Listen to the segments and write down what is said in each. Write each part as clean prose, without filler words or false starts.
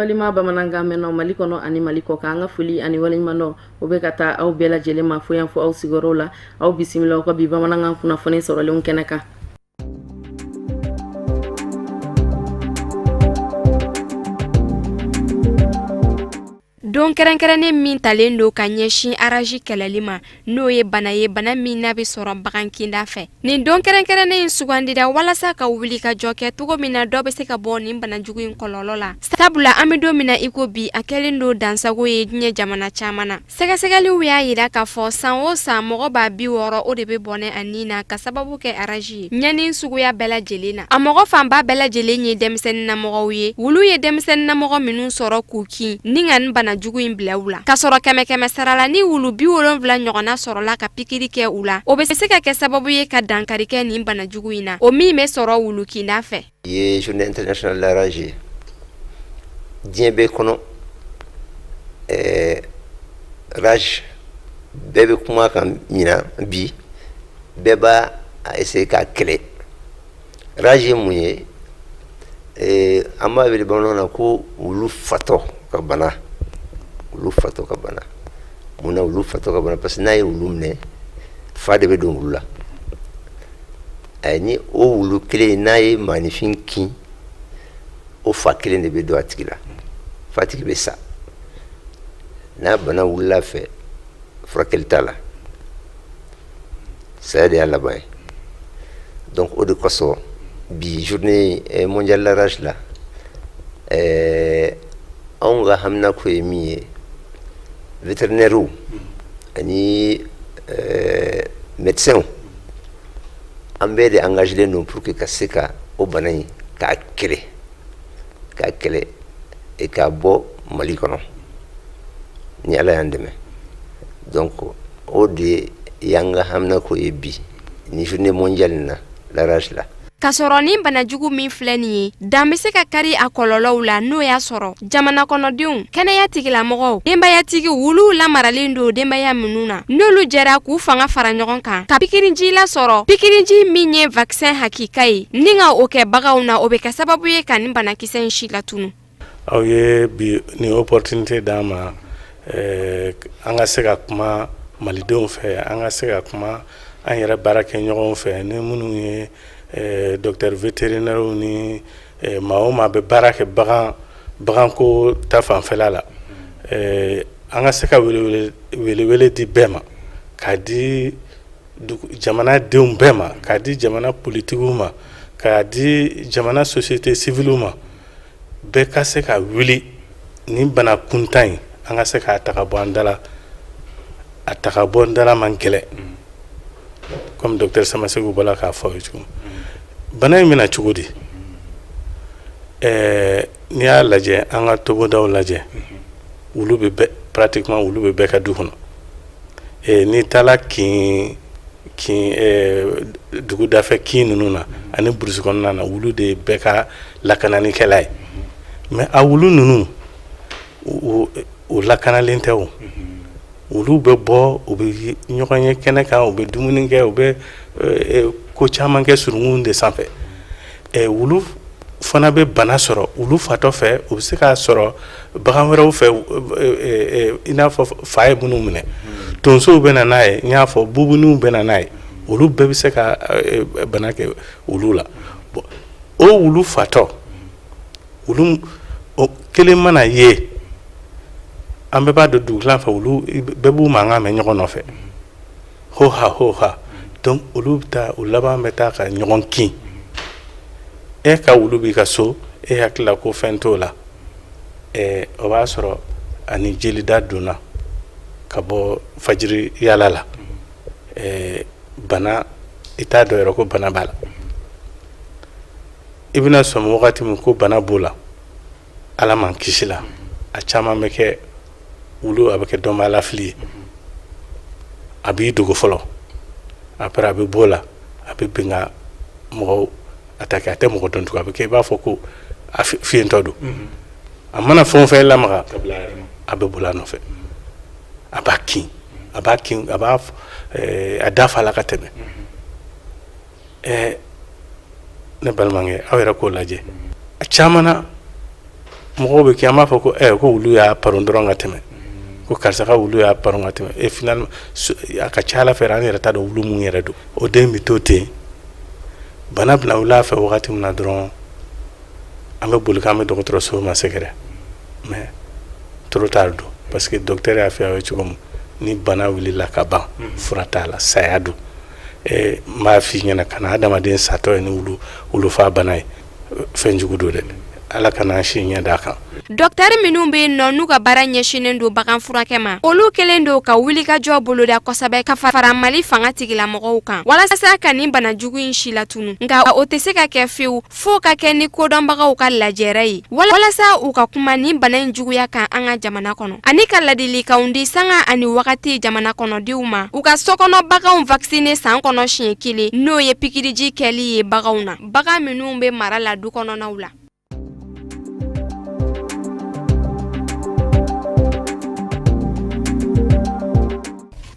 Balima bamanankan mɛnnaw Mali kɔnɔ ani Mali kɔ kan, an ka foli ani waleɲumandɔn o bɛ ka taa aw bɛɛ lajɛlen ma fo yan fo aw sigiyɔrɔw la. Aw bisimila aw ka bi bamanankan kunnafoni sɔrɔlenw kɛnɛ kan. Don kɛrɛnkɛrɛnnen min talen don ka ɲɛsin arazi kɛlɛli ma, n'o ye bana ye, bana min n'a bɛ sɔrɔ bagan kinda fɛ. Nin don kɛrɛnkɛrɛnnen in sugandira walasa ka wuli ka jɔ kɛ cogo min na dɔ bɛ se ka bɔ nin bana jugu in kɔlɔlɔ la, sabula an bɛ don min na i ko bi, a kɛlen don dansago ye diɲɛ jamana caman na. Sɛgɛsɛgɛliw y'a jira k'a fɔ san o san mɔgɔ 60,000 o de bɛ bɔnɛ a ni na ka sababu kɛ arazi ye ɲɛni suguya bɛɛ lajɛlen na. A mɔgɔ fanba bɛɛ lajɛlen ye denmisɛnninnamɔgɔw ye. Wulu ye denmisɛnninnamɔgɔ minnu sɔrɔ k'u kin ni ka nin bana jugu in bila u la, k'a sɔrɔ kɛmɛ kɛmɛ sara la ni wulu 70 ɲɔgɔnna sɔrɔla ka pikiri kɛ u la, o bɛ se ka kɛ sababu ye ka dankari kɛ nin bana jugu in na, o min bɛ sɔrɔ wulu kinda fɛ. Ye journée internationale de la rage ye diɲɛ bɛɛ kɔnɔ. Rage bɛɛ bɛ kuma kan ɲinan. Bi bɛɛ b'a a essayer k'a kɛlɛ. Rage ye mun ye? An b'a wele bamananw na ko wulu fatɔ ka bana. Wulu fatɔ ka bana, mun na wulu fatɔ ka bana? Parce que n'a ye wulu minɛ, fa de bɛ don wulu la. Ni o wulu kelen n'a ye maaninfin kin, o fa kelen de bɛ don a tigi la, fa tigi bɛ sa. N'a bana wulila fɛ, furakɛli t'a la, saya de y'a laban ye. Donc o de kosɔn bi journée mondiale la rage la, anw ka haminako ye min ye, vétérinaires ani médecins, an bɛɛ de engagé don pour que ka se ka o bana in k'a kɛlɛ, k'a kɛlɛ et k'a bɔ Mali kɔnɔ ni Ala y'an dɛmɛ. Donc o de y'an ka haminako ye bi ni journée mondiale na la rage la. K'a sɔrɔ nin banajugu min filɛ nin ye, dan bɛ se ka kari a kɔlɔlɔw la n'o y'a sɔrɔ jamana kɔnɔdenw, kɛnɛya tigilamɔgɔw, denbayatigiw, wuluw lamaralen don denbaya minnu na, n'olu jɛra k'u fanga fara ɲɔgɔn kan ka pikiriji lasɔrɔ, pikiriji min ye vaccin hakika ye, ni ka o kɛ baganw na, o bɛ kɛ sababu ye ka nin banakisɛ in si latunu. Aw ye bi nin opportunité d'an ma, an ka se ka kuma malidenw fɛ, an ka se ka kuma an yɛrɛ baara kɛ ɲɔgɔn fɛ, ni minnu ye docteur vétérinaire ni maa o maa bɛ baara kɛ bagan baganko ta fanfɛla la, an ka se ka welewele di bɛɛ ma, k'a di jamana denw bɛɛ ma, k'a di jamana politigiw ma, k'a di jamana société civile ma, bɛɛ ka se ka wuli nin bana kuntan in, an ka se k'a ta ka bɔ an da la. A ta ka bɔ an da la man gɛlɛn, comme docteur Samasegu bɔra k'a fɔ ye cogo. Bana in bɛna cogo di? N'i y'a lajɛ, an ka togodaw lajɛ, wulu bɛ bɛɛ, pratiquement wulu bɛ bɛɛ ka du kɔnɔ. N'i taara kin dugudafɛ kin ninnu na ani burusi kɔnɔna na, wulu de ye bɛɛ ka lakananikɛla ye. Mais a wulu ninnu, u lakanalen tɛ. O wulu bɛ bɔ, u bɛ ɲɔgɔn ye kɛnɛ kan, u bɛ dumuni kɛ, u bɛ ko caman kɛ surunkun de sanfɛ. Wulu fana bɛ bana sɔrɔ wulu fatɔ fɛ, u bɛ se k'a sɔrɔ bagan wɛrɛw fɛ, i n'a fɔ fa ye minnu minɛ, tonsow bɛ na n'a ye, n y'a fɔ bubuniw bɛ na n'a ye, olu bɛɛ bɛ se ka bana kɛ wulu la. Bon, o wulu fatɔ, wulu kelen mana ye, an bɛɛ b'a dɔn dugutigilan fɛ, olu bɛɛ b'u mankan mɛn ɲɔgɔn nɔfɛ, ho ha ho ha. Donc olu bɛ taa, u laban bɛ taa ka ɲɔgɔn kin. E ka wulu b'i ka so, e hakili la ko fɛn t'o la, o b'a sɔrɔ ani jelida donna ka bɔ fajiri yala la, bana i t'a dɔn yɛrɛ ko bana b'a la. I bɛna sɔmi wagati min ko bana b'o la, Ala m'an kisi la, a caman bɛ kɛ wulu, a bɛ kɛ dɔnbaalafili ye. A b'i dogo fɔlɔ, après a bɛ b'o la, a bɛ bin ka mɔgɔw attaquer. A tɛ mɔgɔ dɔn tugun, a bɛ kɛ i b'a fɔ ko a fiyentɔ don. A mana fɛn o fɛn lamaga, a bɛ boli a nɔfɛ, a b'a kin, a b'a kin, a b'a a da fa la ka tɛmɛ. Ne balimakɛ, aw yɛrɛ k'o lajɛ, a caman na Mɔgɔw bɛ kɛ, an b'a fɔ ko ko wulu y'a paron dɔrɔn ka tɛmɛ, ko karisa ka wulu y'a paron ka tɛmɛ. Et finalement, a ka ca ala fɛ, an yɛrɛ t'a dɔn wulu mun yɛrɛ don. O den bɛ to ten, bana bɛna wuli a fɛ wagati min na dɔrɔn, an bɛ boli k'an bɛ dɔgɔtɔrɔso masɛgɛrɛ, mais trop tard don, parce que docteur y'a fɔ aw ye cogo min, ni bana wulila ka ban, fura t'a la, saya don. N b'a f'i ɲɛna, ka na adamaden satɔ ye ni wulu wulufa bana ye, fɛn jugu don dɛ. Ala kana an si ɲɛ d'a kan. Dɔkitɛri minnu bɛ yen nɔ, n'u ka baara ɲɛsinnen don bagan furakɛ ma, olu kɛlen don ka wulikajɔ boloda kosɛbɛ ka fara Mali fanga tigilamɔgɔw kan walasa ka nin bana jugu in silatunu. Nka o tɛ se ka kɛ fewu fo ka kɛ ni kodɔnbagaw ka lajɛrɛ ye walasa u ka kuma nin bana in juguya kan an ka jamana kɔnɔ, ani ka ladilikanw di sanga ani wagati jamana kɔnɔdenw ma, u ka sokɔnɔ baganw vacciner san kɔnɔ siɲɛ kelen, n'o ye pikiriji kɛli ye baganw na, bagan minnu bɛ mara la du kɔnɔnaw la.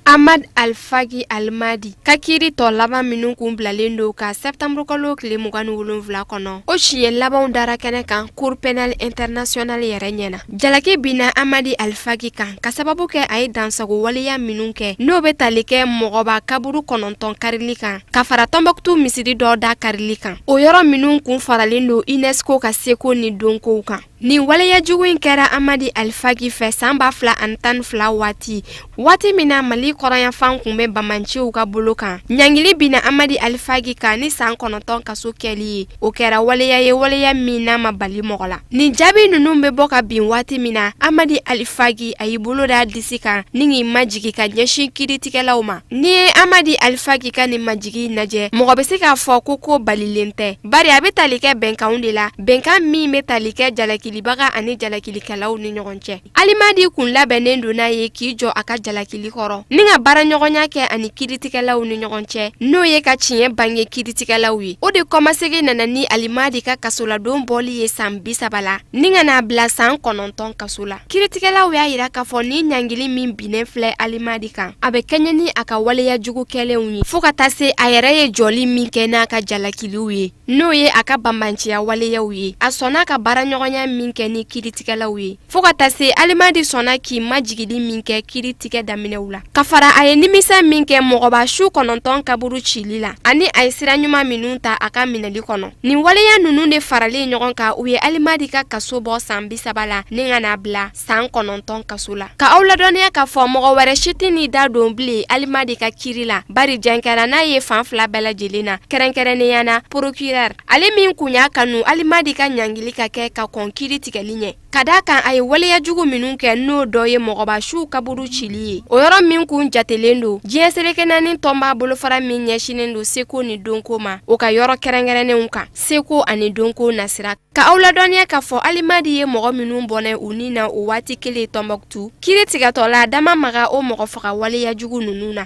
Ahmad Alfagi Almadi ka kiiri tɔ laban minnu kun bilalen don ka sɛtanburukalo tile 27 kɔnɔ, o siɲɛ labanw dara kɛnɛ kan Cour pénale internationale yɛrɛ ɲɛna. Jalaki binna Amadi Alfagi kan ka sababu kɛ a ye dansago waleya minnu kɛ, n'o bɛ tali kɛ mɔgɔba kaburu 9 karili kan ka fara Tɔnbɔkutu misiri dɔ da karili kan, o yɔrɔ minnu kun faralen don UNESCO ka seko ni dɔnkow kan. Nin waleya jugu in kɛra Amadi Alifagi fɛ san 2012 waati, waati min na Mali kɔrɔnyanfan kun bɛ banbaanciw ka bolo kan. Ɲangili binna Amadi Alifagi kan ni san 9 kaso kɛli ye. O kɛra waleya ye, waleya min n'a ma bali mɔgɔ la. Nin jaabi ninnu bɛ bɔ ka bin waati min na, Amadi Alifagi a y'i bolo da disi kan ni k'i majigi ka ɲɛsin kiiritigɛlaw ma. N'i ye Amadi Alifagi ka nin majigi lajɛ, mɔgɔ bɛ se k'a fɔ ko ko balilen tɛ, bari a bɛ tali kɛ bɛnkanw de la, bɛnkan min bɛ tali kɛ jalakilibaga ani jalakilikɛlaw ni ɲɔgɔn cɛ. Alimadi kun labɛnnen don n'a ye k'i jɔ a ka jalakili kɔrɔ ni ka baaraɲɔgɔnya kɛ ani kiiritigɛlaw ni ɲɔgɔn cɛ, n'o ye ka tiɲɛ bange kiiritigɛlaw ye. O de kɔmasegin nana ni Alimadi ka kasoladon bɔli ye san 30 la ni ka n'a bila san 9 kaso la. Kiiritigɛlaw y'a yira k'a fɔ ni ɲangili min binnen filɛ Alimadi kan, a bɛ kɛɲɛ ni a ka waleya jugu kɛlenw ye, fo ka taa se a yɛrɛ ye jɔli min kɛ n'a ka jalakiliw ye, n'o ye a ka banbaanciya waleyaw ye, a sɔnna ka baaraɲɔgɔnya min kɛ ni kiiritigɛlaw ye, fo ka taa se Alimadi sɔnna k'i majigili min kɛ kiiritigɛ daminɛw la, ka fara a ye nimisa min kɛ mɔgɔba su 9 kaburu cili la, ani a ye sira ɲuman minnu ta a ka minɛli kɔnɔ. Nin waleya ninnu de faralen ɲɔgɔn kan, u ye Alimadi ka kaso bɔ san 30 la ni ka n'a bila san 9 kaso la. Ka aw ladɔnniya k'a fɔ mɔgɔ wɛrɛ si tɛ n'i da don bilen Alimadi ka kiiri la, bari jɛn kɛra n'a ye fan fila bɛɛ lajɛlen na, kɛrɛnkɛrɛnnenya na procureur, ale min kun y'a kanu Alimadi ka ɲangili ka kɛ ka kɔn kiiri tigɛli ɲɛ, ka d'a kan a ye waleya jugu minnu kɛ, n'o dɔ ye mɔgɔba suw kaburu cili ye, o yɔrɔ min kun jatelen don diɲɛ seleke naani tɔnba bolofara min ɲɛsinnen don seko ni dɔnko ma, o ka yɔrɔ kɛrɛnkɛrɛnnenw kan seko ani dɔnko nasira. Ka aw ladɔnniya k'a fɔ Alimadi ye mɔgɔ minnu bɔnɛ u ni na o waati kelen Tɔnbɔkutu, kiiri tigɛtɔ la da ma maga o mɔgɔ faga waleya jugu ninnu na.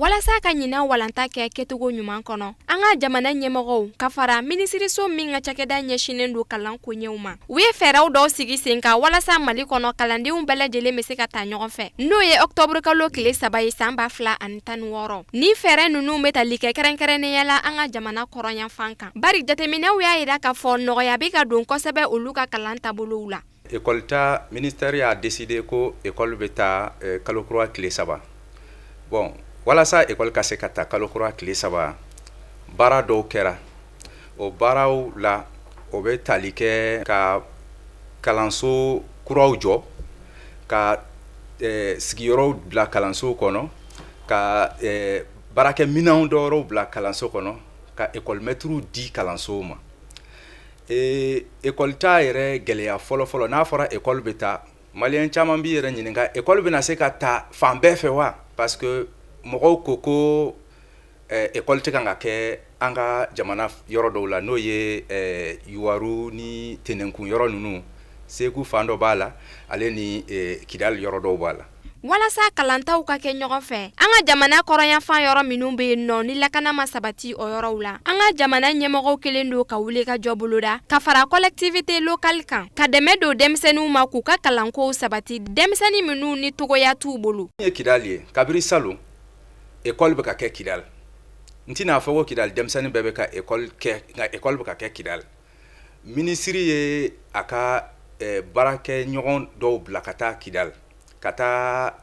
Walasa ka ɲinan walanta kɛ kɛcogo ɲuman kɔnɔ, an ka jamana ɲɛmɔgɔw ka fara minisiriso min ka cakɛda ɲɛsinnen don kalan koɲɛw ma, u ye fɛɛrɛw dɔw sigi sen kan walasa Mali kɔnɔ kalandenw bɛɛ lajɛlen bɛ se ka ta ɲɔgɔn fɛ, n'o ye ɔkutɔburukalo tile 3 ye san 2016. Nin fɛɛrɛ ninnu bɛ tali kɛ kɛrɛnkɛrɛnnenya la an ka jamana kɔrɔnyanfan kan, bari jateminɛw y'a jira k'a fɔ nɔgɔya bɛ ka don kosɛbɛ olu ka kalan taabolow la. École ta, ministère y'a décidé ko école bɛ ta kalo kura tile 3. Bon, walasa école ka se ka ta kalo kura tile 3, baara dɔw kɛra. O baaraw la, o bɛ tali kɛ ka kalanso kuraw jɔ, ka sigiyɔrɔw bila kalanso kɔnɔ, ka baarakɛminɛnw dɔwɛrɛw bila kalanso kɔnɔ, ka école maîtrew di kalansow ma. Ee école ta yɛrɛ gɛlɛya fɔlɔfɔlɔ, n'a fɔra école bɛ taa, maliyɛn caman b'i yɛrɛ ɲininka, école bɛna se ka ta fan bɛɛ fɛ wa? Parce que mɔgɔw ko ko école tɛ kan ka kɛ an ka jamana yɔrɔ dɔw la, n'o ye Youwarou ni Tɛnɛnkun yɔrɔ ninnu, Segu fan dɔ b'a la, ale ni Kidali yɔrɔ dɔw b'a la. Walasa kalantaw ka kɛ ɲɔgɔn fɛ an ka jamana kɔrɔnyanfan yɔrɔ minnu bɛ yen nɔ, ni lakana ma sabati o yɔrɔw la, an ka jamana ɲɛmɔgɔw kɛlen don ka wuli ka jɔ boloda ka fara collectivité locale kan, ka dɛmɛ don denmisɛnninw ma k'u ka kalankow sabati, denmisɛnnin minnu ni togoya t'u bolo. Ye Kidali ye, kabiri salon école bɛ ka kɛ Kidali. N tɛna fɔ ko Kidali denmisɛnnin bɛɛ bɛ ka école kɛ, nka école bɛ ka kɛ Kidali. Minisiri ye a ka baarakɛ ɲɔgɔn dɔw bila ka taa Kidali, ka taa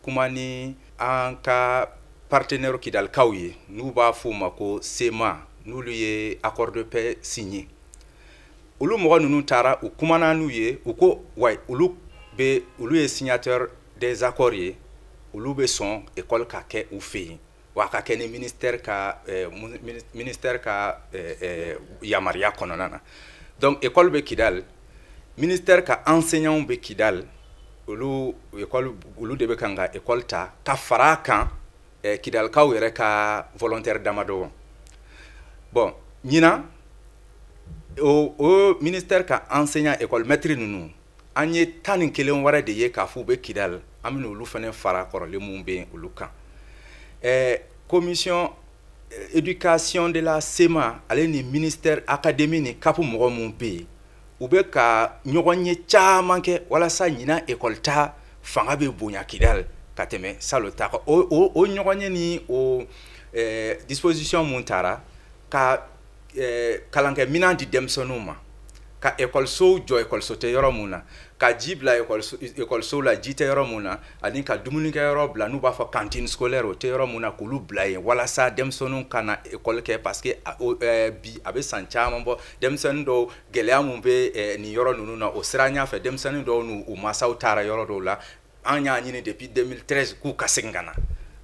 kuma ni an ka partenaire kidalikaw ye, n'u b'a fɔ u ma ko CMA, n'olu ye accord de paix signé. Olu mɔgɔ ninnu taara, u kumana n'u ye, u ko wa olu bɛ, olu ye signataire des accords ye, olu bɛ sɔn école ka kɛ u fɛ yen, wa a ka kɛ ni ministère ka yamaruya kɔnɔna na. Donc école bɛ Kidali, ministère ka enseignants bɛ Kidali, olu école, olu de bɛ kan ka école ta ka fara a kan Kidalikaw yɛrɛ ka volontaire damadɔ. Bon, ɲinan o ministère ka enseignant, école maître ninnu, an ye 11 wɛrɛ de ye k'a fɔ u bɛ Kidali. An bɛna olu fana fara kɔrɔlen mun bɛ yen olu kan. Commission éducation de la CMA, ale ni ministère, académie ni CAP mɔgɔ mun bɛ yen, u bɛ ka ɲɔgɔn ye caman kɛ walasa ɲinan école ta fanga bɛ bonya Kidali ka tɛmɛ salon ta kan. O ɲɔgɔn ye ni o disposition mun taara ka kalankɛminɛn di denmisɛnninw ma, ka ekɔlisow jɔ ekɔliso tɛ yɔrɔ mun na, ka ji bila ekɔlisow la ji tɛ yɔrɔ mun na, ani ka dumunikɛyɔrɔ bila n'u b'a fɔ cantine scolaire, o tɛ yɔrɔ mun na, k'olu bila yen walasa denmisɛnninw ka na ekɔli kɛ, parce que bi a bɛ san caman bɔ, denmisɛnnin dɔw, gɛlɛya mun bɛ nin yɔrɔ ninnu na, o sira ɲɛfɛ, denmisɛnnin dɔw n'u mansaw taara yɔrɔ dɔw la. An y'a ɲini depuis 2013 k'u ka segin ka na.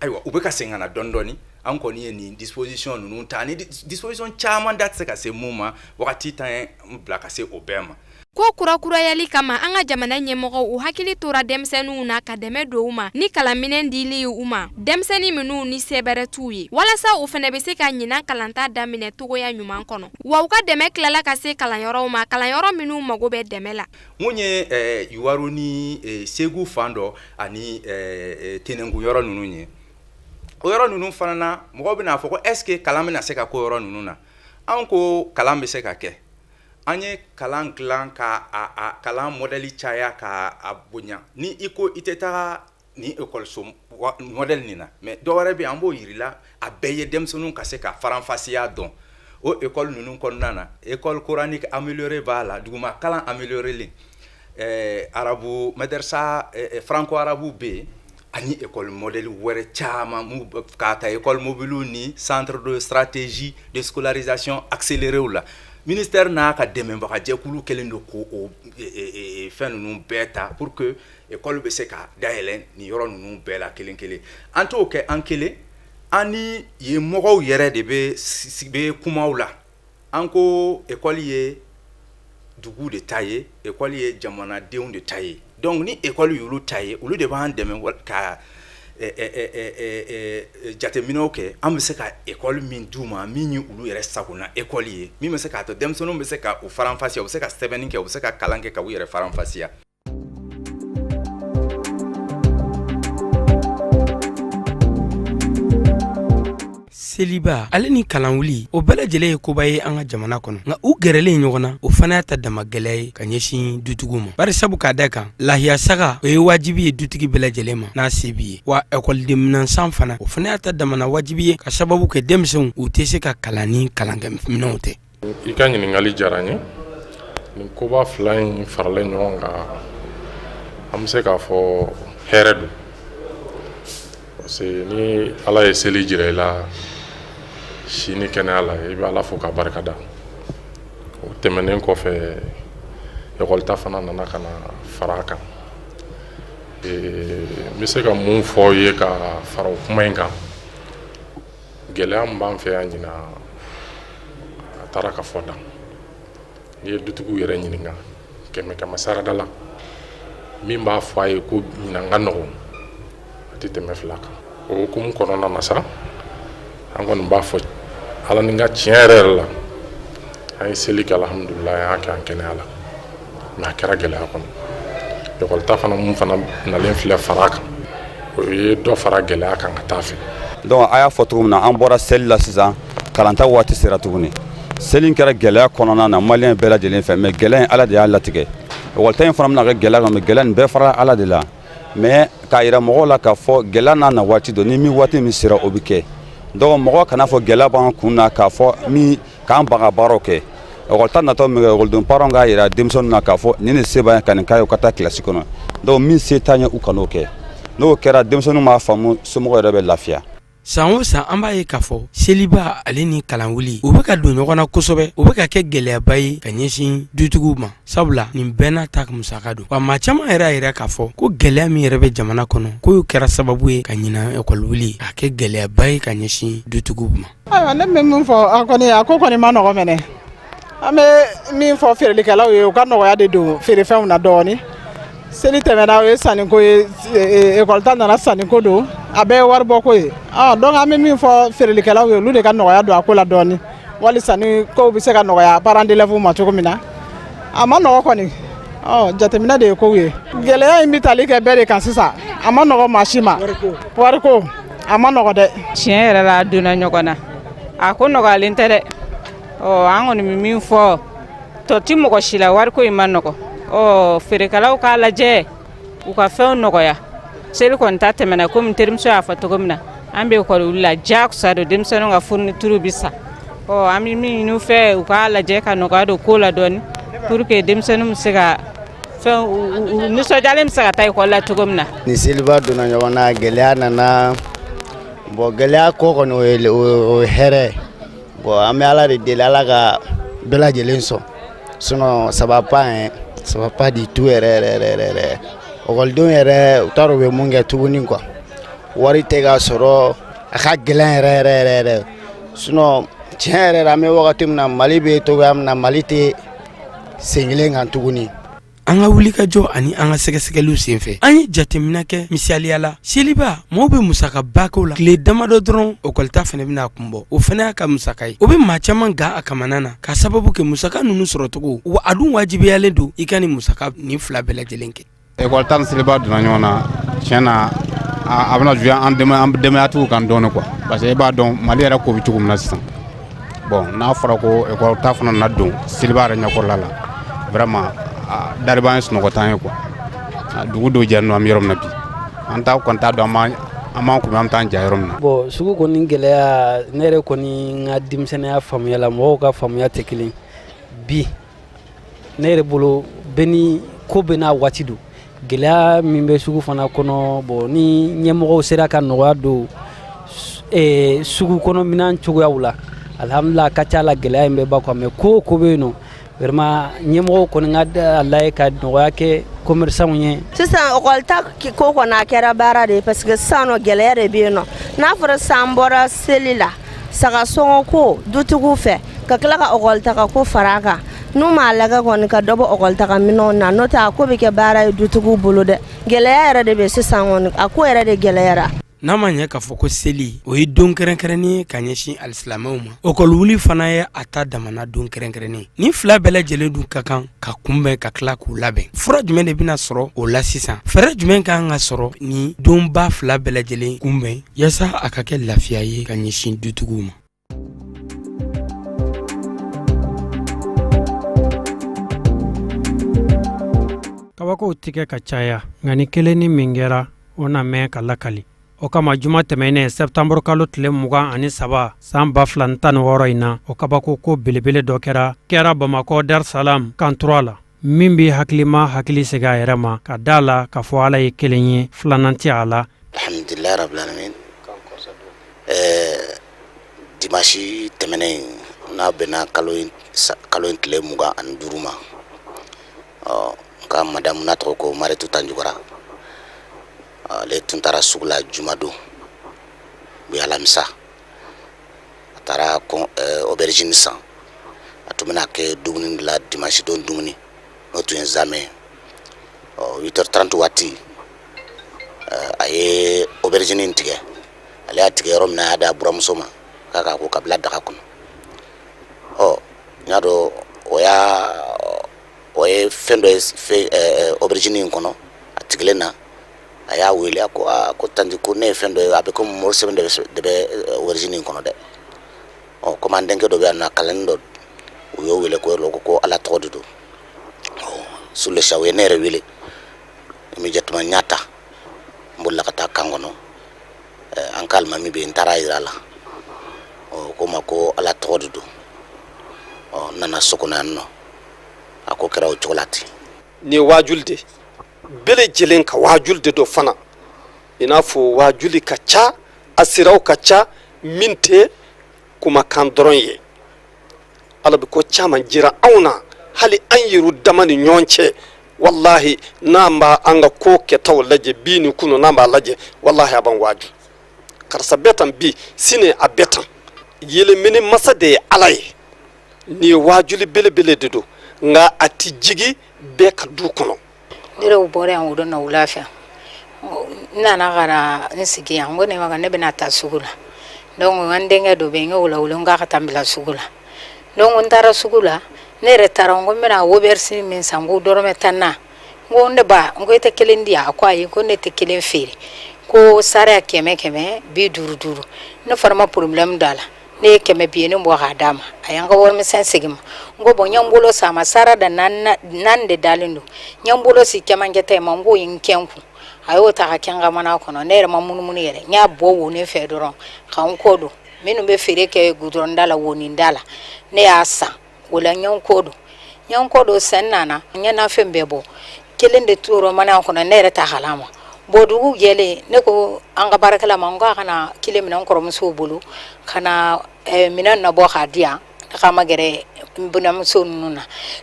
Ayiwa, u bɛ ka segin ka na dɔɔni dɔɔni. An kɔni ye nin disposition ninnu ta, ni disposition caman da tɛ se ka se mun ma, wagati t'an bila ka se o bɛɛ ma. Ko kurakurayali kama, an ka jamana ɲɛmɔgɔw u hakili tora denmisɛnninw na ka dɛmɛ don u ma ni kalanminɛn dili ye u ma, denmisɛnnin minnu ni sɛbɛrɛ t'u ye, walasa u fana bɛ se ka ɲinan kalanta daminɛ togoya ɲuman kɔnɔ. Wa u ka dɛmɛ tilala ka se kalanyɔrɔw ma, kalanyɔrɔ minnu mago bɛ dɛmɛ la. Mun ye Youwarou ni Segu fan dɔ ani Tenenkou yɔrɔ ninnu ye, o yɔrɔ ninnu fana na, mɔgɔw bɛna fɔ ko est ce que kalan bɛna se ka k'o yɔrɔ ninnu na? An ko kalan bɛ se ka kɛ. An ye kalan dilan ka a kalan modèle caya ka a bonya. Ni i ko i tɛ taga ni ekɔliso modèle nin na, mais dɔ wɛrɛ bɛ yen, an b'o yir'i la. A bɛɛ ye denmisɛnninw ka se ka faranfasiya dɔn. O école ninnu kɔnɔna na, école coranique améliorée b'a la, duguma kalan amélioré, arabu madarasa franco arabe bɛ yen, ani école modèle wɛrɛ caman, k'a ta école mobile ni centre de stratégie de scolarisation accélérée la. Ministère n'a ka dɛmɛbagajɛkulu kɛlen don k'o fɛn ninnu bɛɛ ta pour que école bɛ se ka dayɛlɛ nin yɔrɔ ninnu bɛɛ la kelen kelen. An t'o kɛ an kelen, an ni yen mɔgɔw yɛrɛ de bɛ kumaw la. An ko école ye dugu de ta ye, école ye jamanadenw de ta ye. Donc ni école y'olu ta ye, olu de b'an dɛmɛ ka jateminɛw kɛ, an bɛ se ka école min d'u ma, min ye olu yɛrɛ sagona école ye, min bɛ se k'a to denmisɛnninw bɛ se ka u faranfasiya, u bɛ se ka sɛbɛnni kɛ, u bɛ se ka kalan kɛ ka u yɛrɛ faranfasiya. Seliba ale ni kalanwuli, o bɛɛ lajɛlen ye koba ye an ka jamana kɔnɔ, nka u gɛrɛlen ɲɔgɔn na, o fana y'a ta dama gɛlɛya ye ka ɲɛsin dutigiw ma, bari sabu k'a da kan lahiya saga, o ye wajibi ye dutigi bɛɛ lajɛlen ma n'a se b'i ye. Wa ekɔlidenminɛnsan fana, o fana y'a ta damana wajibi ye, ka sababu kɛ denmisɛnw u tɛ se ka kalan ni kalankɛminɛnw tɛ. I ka ɲininkali diyara n ye. Nin koba fila in faralen ɲɔgɔn kan, an bɛ se k'a fɔ hɛrɛ don, parce que ni Ala ye seli jira i la si ni kɛnɛya la, i bɛ Ala fo ka barika da. O tɛmɛnen kɔfɛ, ekɔlita fana nana ka na fara a kan. N bɛ se ka mun fɔ ye ka fara o kuma in kan? Gɛlɛya min b'an fɛ yan ɲinan, a taara ka fɔ dan. N'i ye dutigiw yɛrɛ ɲininka, kɛmɛ kɛmɛ sarada la, min b'a fɔ a ye ko ɲinan ka nɔgɔn, a tɛ tɛmɛ 2 kan. O hukumu kɔnɔna na sa, an kɔni b'a fɔ Ala ni ka tiɲɛ yɛrɛ yɛrɛ la, an ye seli kɛ, alhamdulilayi, an y'a kɛ an kɛnɛya la, mais a kɛra gɛlɛya kɔnɔ. Ekɔlita fana mun fana nalen filɛ fara kan, o ye dɔ fara gɛlɛya kan ka taa fɛ. Donc a y'a fɔ cogo min na, an bɔra seli la sisan, kalanta waati sera tuguni. Seli kɛra gɛlɛya kɔnɔna na maliyɛn bɛɛ lajɛlen fɛ, mais gɛlɛya in, Ala de y'a latigɛ. Ekɔlita in fana bɛna kɛ gɛlɛya kan, mais gɛlɛya nin bɛɛ fara Ala de la. Mais k'a yira mɔgɔw la k'a fɔ gɛlɛya n'a na waati don, ni min waati min sera, o bɛ kɛ. Donc mɔgɔ kana fɔ gɛlɛya b'an kun na k'a fɔ min k'an ban ka baaraw kɛ. Ekɔli ta natɔ min kɛ, ekɔliden parents k'a yira denmisɛnninw na k'a fɔ nin de se b'an ye ka nin k'a ye, u ka taa kilasi kɔnɔ. Donc min se t'an ye, u kan'o kɛ. N'o kɛra, denmisɛnninw b'a faamu, somɔgɔw yɛrɛ bɛ lafiya. San o san, an b'a ye k'a fɔ seliba ale ni kalanwuli, u bɛ ka don ɲɔgɔn na kosɛbɛ. O bɛ ka kɛ gɛlɛyaba ye ka ɲɛsin dutigiw ma, sabula nin bɛɛ n'a ta musaka don. Wa maa caman yɛrɛ y'a yira k'a fɔ ko gɛlɛya min yɛrɛ bɛ jamana kɔnɔ, k'o kɛra sababu ye ka ɲinan ekɔli wuli k'a kɛ gɛlɛyaba ye ka ɲɛsin dutigiw ma. Ayiwa, ne bɛ min fɔ, a kɔni, a ko kɔni ma nɔgɔ mɛnɛ. An bɛ min fɔ feerelikɛlaw ye, u ka nɔgɔya de don feerefɛnw na dɔɔnin. Seli tɛmɛna, o ye sanniko ye, ekɔli ta nana, sanniko don, a bɛɛ ye waribɔko ye. Donc an bɛ min fɔ feerelikɛlaw ye, olu de ka nɔgɔya don a ko la dɔɔnin, walisa ni kow bɛ se ka nɔgɔya parents d'élèves ma cogo min na. A ma nɔgɔ kɔni, jateminɛ de ye kow ye. Gɛlɛya in bɛ tali kɛ bɛɛ de kan sisan, a ma nɔgɔ maa si ma. Wariko, a ma nɔgɔ dɛ. Tiɲɛ yɛrɛ la, a donna ɲɔgɔn na, a ko nɔgɔyalen tɛ dɛ. Ɔ, an kɔni bɛ min fɔ, tɔ ti mɔgɔ si la, wariko in ma nɔgɔ. Ɔ, feerekɛlaw k'a lajɛ, u ka fɛnw nɔgɔya. Seli kɔni ta tɛmɛna, komi terimuso y'a fɔ cogo min na, an bɛ ekɔli wuli la, jagosa don, denmisɛnninw ka fourniture bi san. Ɔ, an bɛ min ɲini u fɛ, u k'a lajɛ ka nɔgɔya don ko la dɔɔni, pour que denmisɛnninw bɛ se ka fɛn, u nisɔndiyalen bɛ se ka taa ekɔli la cogo min na. Ni seliba donna ɲɔgɔn na, gɛlɛya nana. Bon, gɛlɛya ko kɔni, o ye hɛrɛ ye. Bon, an bɛ Ala de deli, Ala ka bɛɛ lajɛlen sɔn, sinon ça va pas hein, ça va pas du tout yɛrɛ yɛrɛ yɛrɛ yɛrɛ. Ekɔlidenw yɛrɛ, u t'a dɔn u bɛ mun kɛ tuguni quoi. Wari tɛ ka sɔrɔ, a ka gɛlɛn yɛrɛ yɛrɛ yɛrɛ yɛrɛ. Sinon tiɲɛ yɛrɛ la, an bɛ wagati min na, Mali bɛ cogoya min na, Mali tɛ sen kelen kan tuguni. An ka wulikajɔ ani an ka sɛgɛsɛgɛliw senfɛ, an ye jateminɛ kɛ. Misaliya la, seliba, maaw bɛ musakaba k'o la tile damadɔ dɔrɔn. Ekɔlita fana bɛna kun bɔ, o fana y'a ka musaka ye. O bɛ maa caman gan a kamana na k'a sababu kɛ musaka ninnu sɔrɔcogo wa. A dun wajibiyalen don i ka nin musaka nin fila bɛɛ lajɛlen kɛ. Ekɔli ta ni seliba donna ɲɔgɔn na, tiɲɛ na, a bɛna juguya an denbayatigiw kan dɔɔnin quoi, parce que e b'a dɔn Mali yɛrɛ ko bɛ cogo min na sisan. Bon, n'a fɔra ko ekɔli ta fana na don seliba yɛrɛ ɲɛkɔrɔla la, vraiment dariba ye sunɔgɔ t'an ye quoi. Dugu dɔw jɛ nɔ, an bɛ yɔrɔ min na bi, an t'a kɔni t'a dɔn an b'an kun, an bɛ taa ja yɔrɔ min na. Bon, sugu kɔni gɛlɛya, ne yɛrɛ kɔni, n ka denmisɛnninya faamuya la, mɔgɔw ka faamuya tɛ kelen. Bi ne yɛrɛ bolo, bɛɛ ni ko bɛ n'a waati don. Gɛlɛya min bɛ sugu fana kɔnɔ, bon, ni ɲɛmɔgɔw sera ka nɔgɔya don sugu kɔnɔ minɛn cogoyaw la, alhamdulillah, a ka ca la gɛlɛya in bɛ ban quoi. Mais ko o ko bɛ yen nɔ, vraiment ɲɛmɔgɔw kɔni ka a lajɛ ka nɔgɔya kɛ commerçants ye. Sisan ekɔli ta ko kɔni, a kɛra baara de ye, parce que sisan nɔ gɛlɛya de bɛ yen nɔ. N'a fɔra sisan an bɔra seli la, saga sɔngɔ ko dutigiw fɛ, ka tila ka ekɔli taga ko fara a kan, n'u m'a lajɛ kɔni ka dɔ bɔ ekɔli taga minɛnw na, n'o tɛ a ko bɛ kɛ baara ye dutigiw bolo dɛ. Gɛlɛya yɛrɛ de bɛ sisan kɔni, a ko yɛrɛ de gɛlɛyara. N'a ma ɲɛ k'a fɔ ko seli, o ye don kɛrɛnkɛrɛnnen ye ka ɲɛsin alisilamɛw ma, ekɔli wuli fana ye a ta damana don kɛrɛnkɛrɛnnen. Nin fila bɛɛ lajɛlen dun ka kan ka kunbɛn, ka tila k'u labɛn. Fura jumɛn de bɛna sɔrɔ o la sisan? Fɛɛrɛ jumɛn ka kan ka sɔrɔ nin donba fila bɛɛ lajɛlen kunbɛn, yaasa a ka kɛ lafiya ye ka ɲɛsin dutigiw ma? Kabakow tɛ kɛ ka caya, nka ni kelen ni min kɛra, o na mɛn ka lakali. O kama, juma tɛmɛnen, sɛptanburu kalo tile 23 san 2016 in na, o kabako ko belebele dɔ kɛra Bamakɔ Dar-Salam Camp 3 la, min bɛ hakilima hakili segin a yɛrɛ ma ka da la k'a fɔ Ala ye kelen ye, filanan tɛ a la. Alhamdulilayi rabil alamin. Dimanche tɛmɛnen, n'a bɛnna kalo in tile 25 ma, ɔ, n ka madamu n'a tɔgɔ ko Maritu Tanjugara, ale tun taara sugu la jumadon bi alamisa. A taara aubergine san, a tun bɛna kɛ dumuni de la dimanche don dumuni, n'o tun ye zamɛ. Ɔ, 8h30 waati, a ye aubergine in tigɛ. Ale y'a tigɛ yɔrɔ min na, a y'a di a buramuso ma k'a k'a ko ka bila daga kɔnɔ. Ɔ, n y'a dɔn o y'a o ye fɛn dɔ ye fɛn aubergine in kɔnɔ a tigɛlen na. A y'a wele, a ko aa, ko tanti, ko ne ye fɛn dɔ ye, a bɛ komi mori sɛbɛn de bɛ aubergine in kɔnɔ dɛ. Ɔ, komi an denkɛ dɔ bɛ yan nɔ, a kalannen dɔ, u y'o wele ko yɔrɔ ko Ala tɔgɔ de don. Ɔ, sur le champ, u ye ne yɛrɛ wele immédiatement. N y'a ta, n bolila ka taa camp kɔnɔ, an ka alimami bɛ yen, n taara yira a la. ma ko ala tɔgɔ de don. Ɔ, n nana so kɔnɔ yan nɔ, a ko kɛra o cogo la ten. Nin ye waajuli de bɛɛ lajɛlen ka waajuli de don fana, i n'a fɔ waajuli ka ca, a siraw ka ca, min tɛ kumakan dɔrɔn ye. Ala bɛ ko caman jira anw na, hali an yɛrɛ dama ni ɲɔgɔn cɛ. Walahi, n'an b'a an ka ko kɛtaw lajɛ bi ni kunu, n'an b'a lajɛ, walahi, a b'an waaju. Karisa bɛ tan bi, sini a bɛ tan. Yɛlɛmani masa de ye Ala ye. Nin ye waajuli belebele de don, nka a tɛ jigi bɛɛ ka du kɔnɔ. Ne yɛrɛ bɔra yan o don na wula fɛ, n nana ka na n sigi yan. N ko ne ma ne bɛna taa sugu la. Donc n denkɛ dɔ bɛ yen, n y'o lawuli, n k'a ka taa n bila sugu la. Donc n taara sugu la, ne yɛrɛ taara, n ko n bɛna aubergine min san, n ko dɔrɔmɛ 10 na. N ko ne ba, n ko e tɛ kelen di yan? A ko ayi, ko ne tɛ kelen feere, ko sariya 100 100, 50 50. Ne fana ma problème don a la, ne ye 100 biyenin bɔ k'a d'a ma. A y'an ka warimisɛn segin ma. N ko bon, n ye n bolo s'a ma, sara da naani de dalen don. N ye n bolo si cɛmancɛ ta in ma, n k'o ye n kɛ n kun. A y'o ta ka kɛ n ka mana kɔnɔ. Ne yɛrɛ ma munumunu yɛrɛ, n y'a bɔ wonin fɛ dɔrɔn ka n kɔ don minnu bɛ feere kɛ gudɔrɔn da la, wonin da la, ne y'a san o la. N ye n kɔ don, n ye n kɔ don sen nana, n ye nafɛn bɛɛ bɔ, kelen de tora mana kɔnɔ, ne yɛrɛ t'a kalama. Bon, dugu jɛlen, ne ko an ka baarakɛla ma, n ko a ka na kile minɛ n kɔrɔmusow bolo ka na minɛn nabɔ k'a di yan, ne k'a ma gɛrɛ n bunamuso ninnu na.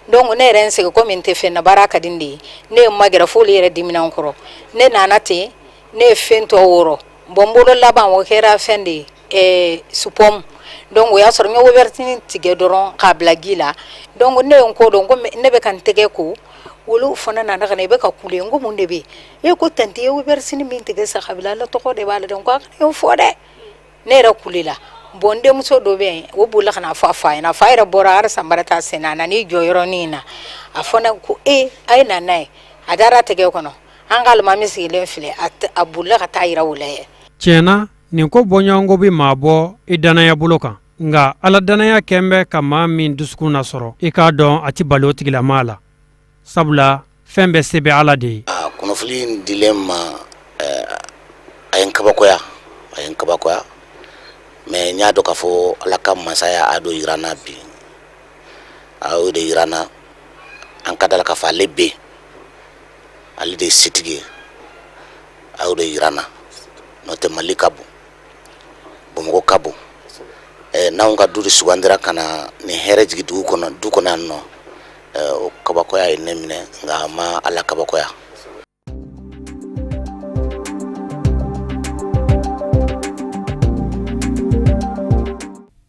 Donc ne yɛrɛ n sigi, komi n tɛ fɛn na, baara ka di n de ye, ne ye n magɛrɛ f'olu yɛrɛ dimina n kɔrɔ. Ne nana ten, ne ye fɛn tɔ wɔrɔ. Bon, n bolo laban o kɛra fɛn de ye, supɔmu. Donc o y'a sɔrɔ n ye aubergine tigɛ dɔrɔn k'a bila ji la. Donc ne ye n ko don ko ne bɛ ka n tɛgɛ ko, olu fana nana ka na, i bɛ ka kule. N ko mun de bɛ yen? E ko tanti, ye aubergine min tigɛ sa ka bila, Ala tɔgɔ de b'a la dɛ. N ko a kana fɔ dɛ, ne yɛrɛ kulela. Bon, n denmuso dɔ bɛ yen, o bolila ka na fɔ a fa ɲɛna. Fa yɛrɛ bɔra hali sanbara t'a sen na, a nan'i jɔ yɔrɔnin in na, a fɔ ne ko e a ye na n'a ye. A dara tɛgɛ kɔnɔ, an ka alimami sigilen filɛ, a bolila ka taa yira o la yɛ. Tiɲɛ na, nin ko bɔɲɔgɔnko bɛ maa bɔ i dannaya bolo kan, nka Ala dannaya kɛn bɛ ka maa min dusukun nasɔrɔ, i k'a dɔn a tɛ bali o tigilamaa la, sabula fɛn bɛɛ se bɛ Ala de ye. A kunnafoni in dilen ma, a ye n kabakoya, a ye n kabakoya, mais n y'a dɔn k'a fɔ Ala ka masaya a dɔ yira n na bi, a y'o de yira n na. An ka da la k'a fɔ ale bɛ yen, ale de ye setigi ye, a y'o de yira n na. N'o tɛ, Mali ka bon, Bamakɔ ka bon. N'anw ka du de sugandira ka na nin hɛrɛ jigin dugu kɔnɔ, du kɔnɔ yan nɔ, o kabakoya ye ne minɛ, nka a ma Ala kabakoya.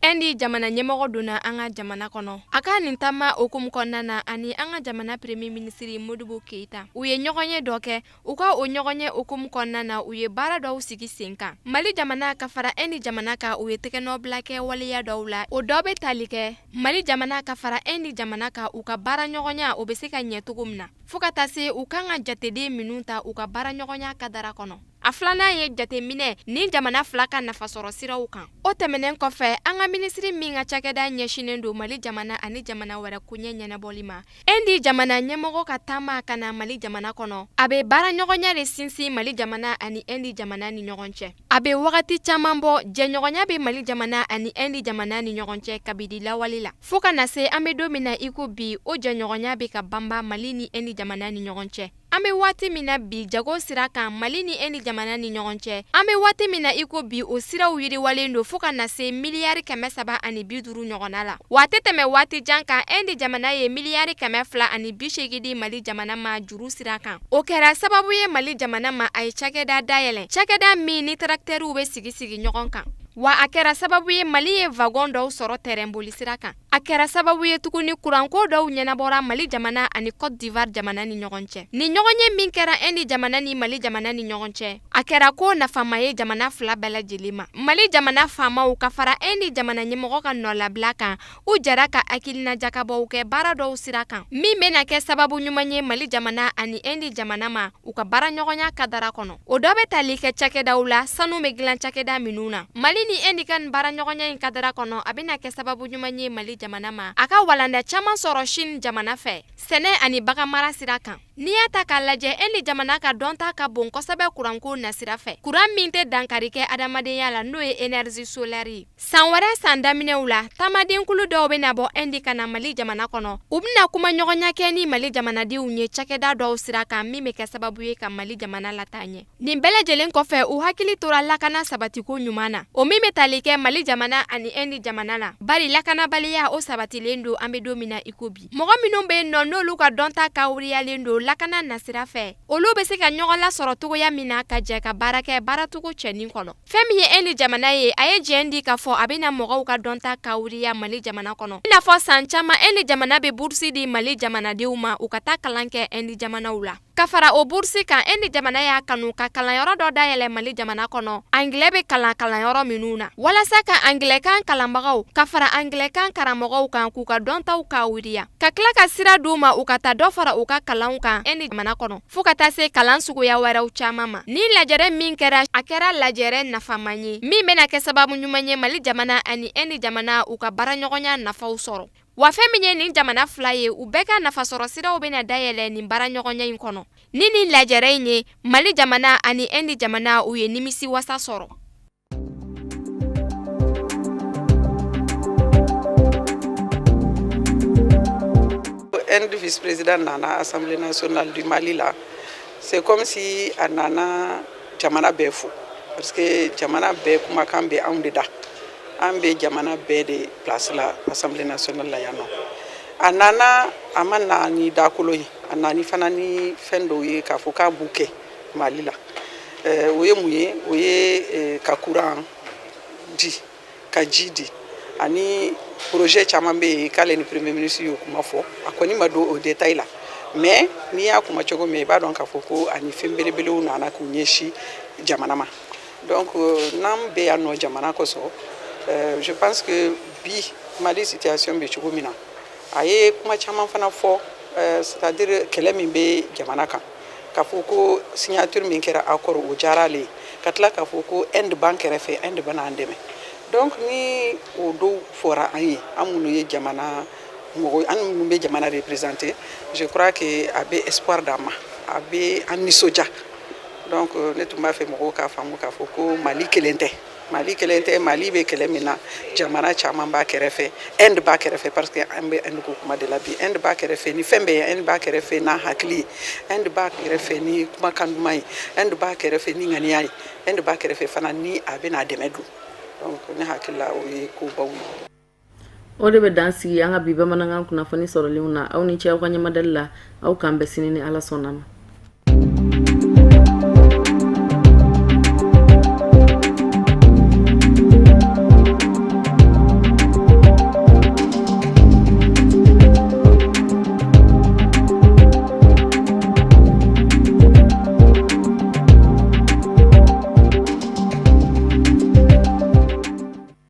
Ɛndi jamana ɲɛmɔgɔ donna an ka jamana kɔnɔ. A ka nin taama hukumu kɔnɔna na, ani an ka jamana premier ministre Modibo Keyita, u ye ɲɔgɔnye dɔ kɛ. U ka o ɲɔgɔnye hukumu kɔnɔna na, u ye baara dɔw sigi sen kan Mali jamana ka fara Ɛndi jamana kan. U ye tɛgɛnɔbila kɛ waleya dɔw la, o dɔ bɛ tali kɛ Mali jamana ka fara Ɛndi jamana kan, u ka baara ɲɔgɔnya o bɛ se ka ɲɛ cogo min na, fo ka taa se u kan ka jateden minnu ta u ka baara ɲɔgɔnya kadara kɔnɔ. A filanan ye jateminɛ ni jamana fila ka nafasɔrɔ siraw kan. O tɛmɛnen kɔfɛ, an ka minisiri min ka cakɛda ɲɛsinnen don Mali jamana ani jamana wɛrɛ koɲɛ ɲɛnabɔli ma, Ɛndi jamana ɲɛmɔgɔ ka taama ka na Mali jamana kɔnɔ, a bɛ baaraɲɔgɔnya de sinsin Mali jamana ani Ɛndi jamana ni ɲɔgɔn cɛ. A bɛ wagati caman bɔ, jɛɲɔgɔnya bɛ Mali jamana ani Ɛndi jamana ni ɲɔgɔn cɛ kabini lawale la, fo ka na se an bɛ don min na i ko bi, o jɛɲɔgɔnya bɛ ka banba Mali ni Ɛndi jamana ni ɲɔgɔn cɛ. An bɛ waati min na bi, jago sira kan Mali ni Ɛndi jamana ni ɲɔgɔn cɛ, an bɛ waati min na i ko bi, o siraw yiriwalen don fo ka na se miliyari 350 ɲɔgɔnna la. Wa a tɛ tɛmɛ waati jan kan, Ɛndi jamana ye miliyari 280 di Mali jamana ma juru sira kan. O kɛra sababu ye Mali jamana ma, a ye cakɛda dayɛlɛ, cakɛda min ni tarakitɛriw bɛ sigi sigi ɲɔgɔn kan. Wa a kɛra sababu ye Mali ye wagon dɔw sɔrɔ tɛrɛnboli sira kan. A kɛra sababu ye tuguni, kuranko dɔw ɲɛnabɔra Mali jamana ani Cote d'Ivoire jamana ni ɲɔgɔn cɛ. Nin ɲɔgɔnye min kɛra Ɛndi jamana ni Mali jamana ni ɲɔgɔn cɛ, a kɛra ko nafama ye jamana fila bɛɛ lajɛlen ma. Mali jamana faamaw ka fara Ɛndi jamana ɲɛmɔgɔ ka nɔlabila kan, u jɛra ka hakilina jakabɔw kɛ baara dɔw sira kan, min bɛna kɛ sababu ɲuman ye Mali jamana ani Ɛndi jamana ma u ka baaraɲɔgɔnya kadara kɔnɔ. O dɔ bɛ tali kɛ cakɛdaw la, sanu bɛ dilan cakɛda minnu na. Mali ni Ɛndi ka nin baaraɲɔgɔnya in kadara kɔnɔ, a bɛna kɛ sababu ɲuman ye Mali jamana ma, a ka walanda caman sɔrɔ Chine jamana fɛ, sɛnɛ ani baganmara sira kan. N'i y'a ta k'a lajɛ, Inde jamana ka dɔnta ka bon kosɛbɛ kuranko nasira fɛ, kuran min tɛ dankari kɛ adamadenya la, n'o ye énergie solaire ye. San wɛrɛ san daminɛw la, taamadenkulu dɔw bɛna bɔ Inde ka na Mali jamana kɔnɔ. U bɛna kumaɲɔgɔnya kɛ ni Mali jamanadenw ye cakɛda dɔw sira kan min bɛ kɛ sababu ye ka Mali jamana lataa ɲɛ. Nin bɛɛ lajɛlen kɔfɛ, u hakili tora lakana sabatiko ɲuman na, o min bɛ tali kɛ Mali jamana ani Inde jamana la, bari lakanabaliya o sabatilen don an bɛ don min na i ko bi. Mɔgɔ minnu bɛ yen nɔ n'olu ka dɔnta kawuriyalen don lakana nasira fɛ, olu bɛ se ka ɲɔgɔn lasɔrɔ cogoya min na ka jɛ ka baara kɛ baaratogo cɛnin kɔnɔ. Fɛn min ye Inde jamana ye, a ye jɛn di k'a fɔ a bɛna mɔgɔw ka dɔnta kawuriya Mali jamana kɔnɔ. I n'a fɔ san caman, Inde jamana bɛ burusi di Mali jamanadenw ma u ka taa kalan kɛ Inde jamanaw la. Ka fara o burusi kan, Inde jamana y'a kanu ka kalanyɔrɔ dɔ dayɛlɛ Mali jamana kɔnɔ, angilɛ bɛ kalan kalanyɔrɔ minnu na, walasa ka angilɛkan kalanbagaw ka fara angilɛkan karamɔgɔw kan k'u ka dɔntaw kawuriya, ka tila ka sira d'u ma u ka taa dɔ fara u ka kalanw kan Inde jamana kɔnɔ, fo ka taa se kalan suguya wɛrɛw caman ma. Nin lajɛrɛ min kɛra, a kɛra lajɛrɛ nafaman ye min bɛna kɛ sababu ɲuman ye Mali jamana ani Inde jamana u ka baaraɲɔgɔnya nafaw sɔrɔ. Wa fɛn min ye nin jamana fila ye, u bɛɛ ka nafasɔrɔ siraw bɛna dayɛlɛ nin baaraɲɔgɔnya in kɔnɔ. Ni nin lajɛrɛ in ye, Mali jamana ani Inde jamana u ye nimisi wasa sɔrɔ. Inde vice-président nana Assemblée nationale du Mali la, c'est comme si a nana jamana bɛɛ fo, parce que jamana bɛɛ kumakan bɛ anw de da. An bɛ jamana bɛɛ de place la Assemblée nationale la yan nɔ. A nana, a ma na ni dakolo ye, a nani fana ni fɛn dɔw ye k'a fɔ k'a b'u kɛ Mali la. O ye mun ye? O ye ka courant di, ka ji di, ani projet caman bɛ yen k'ale ni premier ministre y'o kuma fɔ. A kɔni ma don o détail la, mais n'i y'a kuma cogo min, i b'a dɔn k'a fɔ ko ani fɛn belebelew nana k'u ɲɛsin jamana ma. Donc n'an bɛ yan nɔ jamana kosɔn, je pense que bi Mali situation bɛ cogo min na, a ye kuma caman fana fɔ, c'est à dire kɛlɛ min bɛ jamana kan, k'a fɔ ko signature min kɛra accord, o diyara ale ye, ka tila k'a fɔ ko Inde b'an kɛrɛfɛ, Inde bɛna an dɛmɛ. Donc ni o dɔw fɔra an ye, an minnu ye jamana mɔgɔ, an minnu bɛ jamana représenter, je crois que a bɛ espoir d'an ma, a bɛ an nisɔndiya. Donc ne tun b'a fɛ mɔgɔw k'a faamu k'a fɔ ko Mali kelen tɛ, Mali kelen tɛ. Mali bɛ kɛlɛ min na, jamana caman b'a kɛrɛfɛ, Inde b'a kɛrɛfɛ, parce que an bɛ Inde ko kuma de la bi. Inde b'a kɛrɛfɛ ni fɛn bɛɛ ye, Inde b'a kɛrɛfɛ n'a hakili ye, Inde b'a kɛrɛfɛ ni kumakan duman ye, Inde b'a kɛrɛfɛ ni ŋaniya ye, Inde b'a kɛrɛfɛ fana ni a bɛna dɛmɛ don. Donc ne hakili la, o ye kobaw ye. O de bɛ dan sigi an ka bi bamanankan kunnafoni sɔrɔlenw na. Aw ni ce aw ka ɲɛmadali la. Aw k'an bɛn sini ni Ala sɔnna ma.